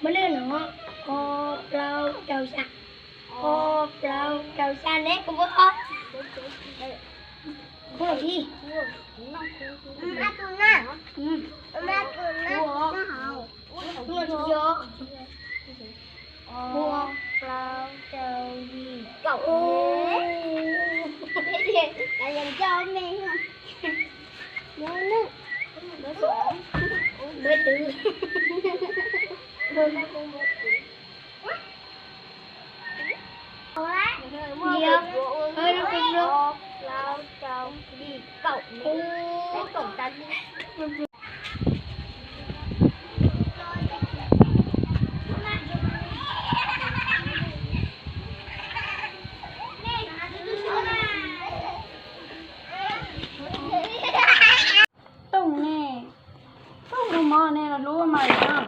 Muab lwj no, ob plaub rau xya. Ob plaub rau xya ne, kuv muab ob. Kuv ib. Kuv ib. Kuv ib. Kuv ib. Ob plaub rau yim kaum. Ob plaub rau yim kaum. Tooj ne, tooj mus mov ne, hlub mas no.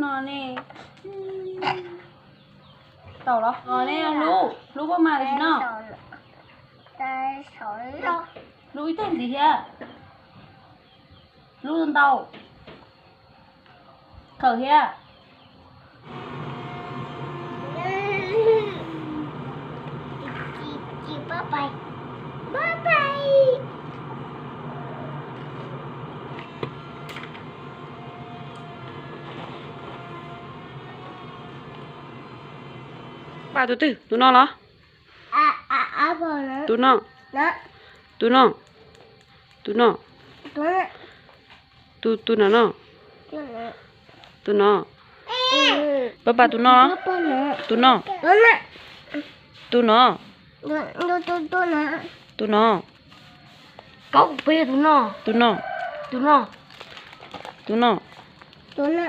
No ne, tau los no ne, hlub, hlub puas mas no. Hlub ib teg ntxiv thiab. Hlub ntau. Khawm thiab. Pab tus twg? Tus no los? Tus no. Tus no. Tus no. Tus, tus no no. Tus no. Pab pab tus no. Tus no. Tus no. Tus no. Tus no. Tus no. Tus no.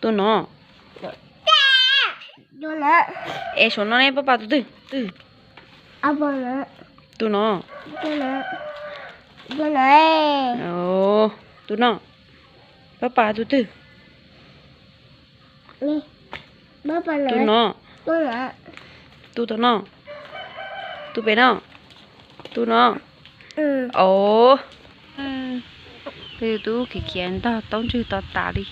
Tus no. Es saum no ne, pab pab tus twg? Twg? Tus no. Tus no. Pab pab tus twg? Tus no. Tus tom no. Tus pem no. Tus no. Os. Peb tub khiav khiav ntog taub ntswg to tas li.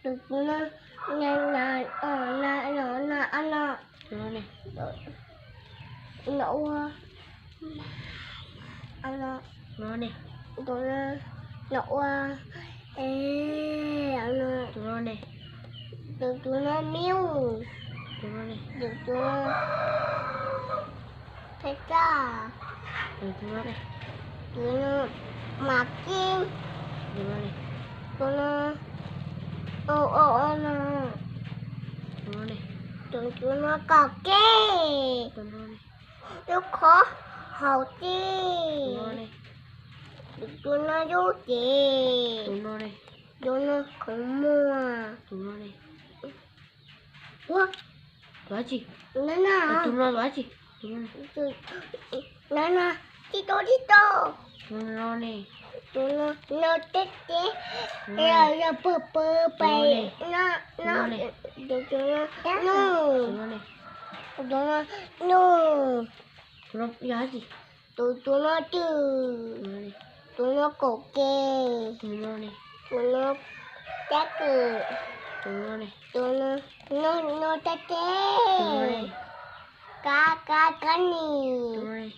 Tus no, tus no, tus no ua, tus no, tus no ua, tus no, tus no miu, tus no peb txaj, tus no mas kib, tus no, tus no, tus no kom keb, lub qhov haus tij, tus no yub cev, tus no khoov muag. Ua, tus no, tus no, tus no, tib tug tib tug, tus no ne, Tus no noj teb teb, yog yog pawg pawg pais noj, tus tus no noj, tus no noj, tus tus no twg, tus no kaum ke, tus no cab kws, tus no noj teb teb, kab kab kab nis,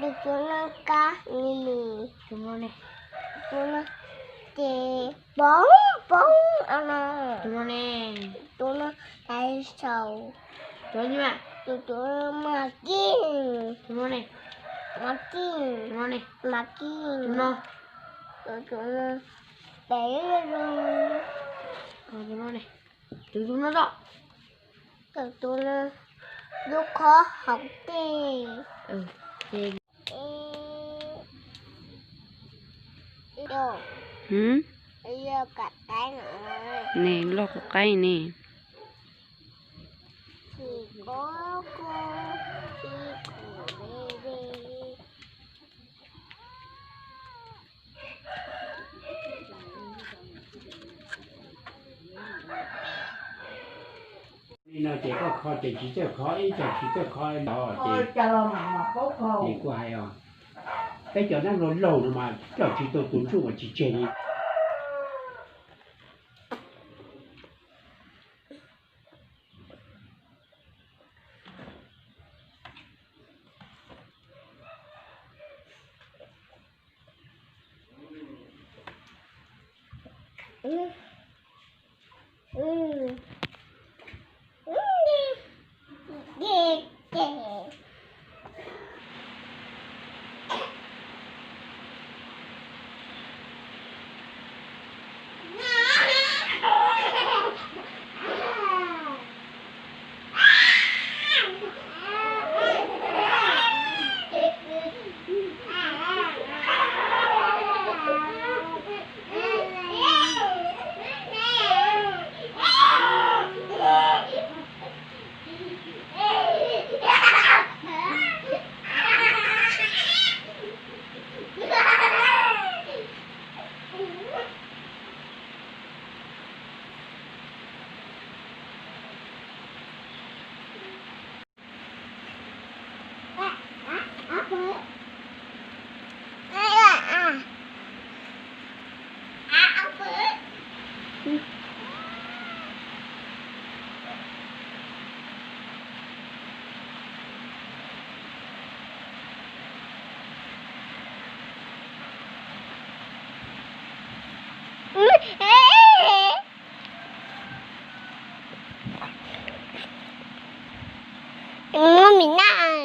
tus tus no kab nis nis, tus no ces poob poob no, tus no tais saus, tus tus mas kij, mas kij, mas kij, tus tus no pem zoo, tus tus no, tus tus no lub qhov hauv tej. Ne loj kuv qaib ne. Li no ces koj kho ces tsis txawj kho, ib co tsis txawj kho ntawd ces, ces kuj hais os, peb cov neeg laug laug no mas coj tsis tau tus ntsuj uas tsis tseg li. Muab mis naj.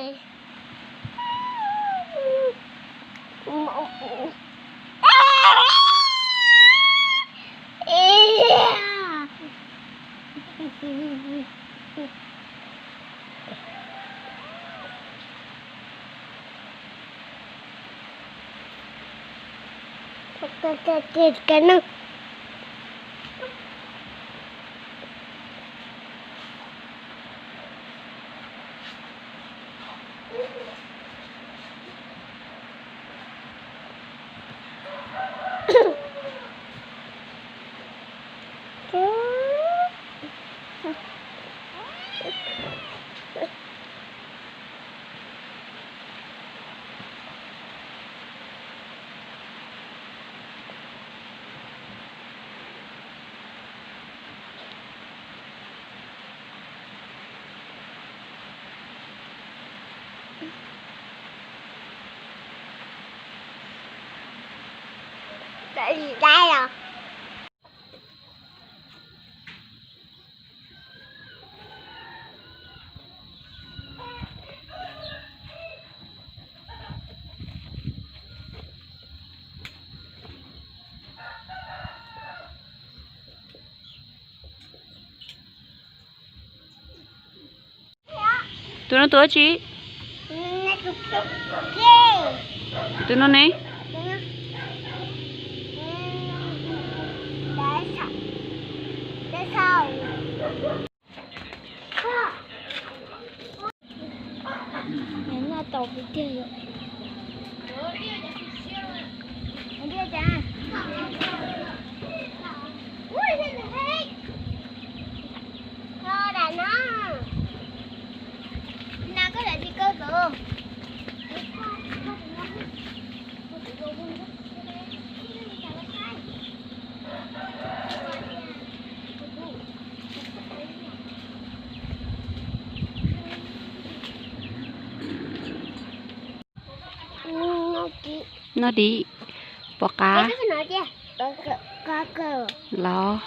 Tus no tus dab tsi? Tus no ne? Noj tau tiag tiag yom. Noj dim, pom qab los.